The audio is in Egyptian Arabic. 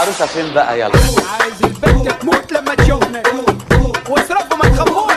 العروسة فين بقى؟ يلا. عايز البنت تموت لما تشوفنا، واصرفوا ما تخافوش.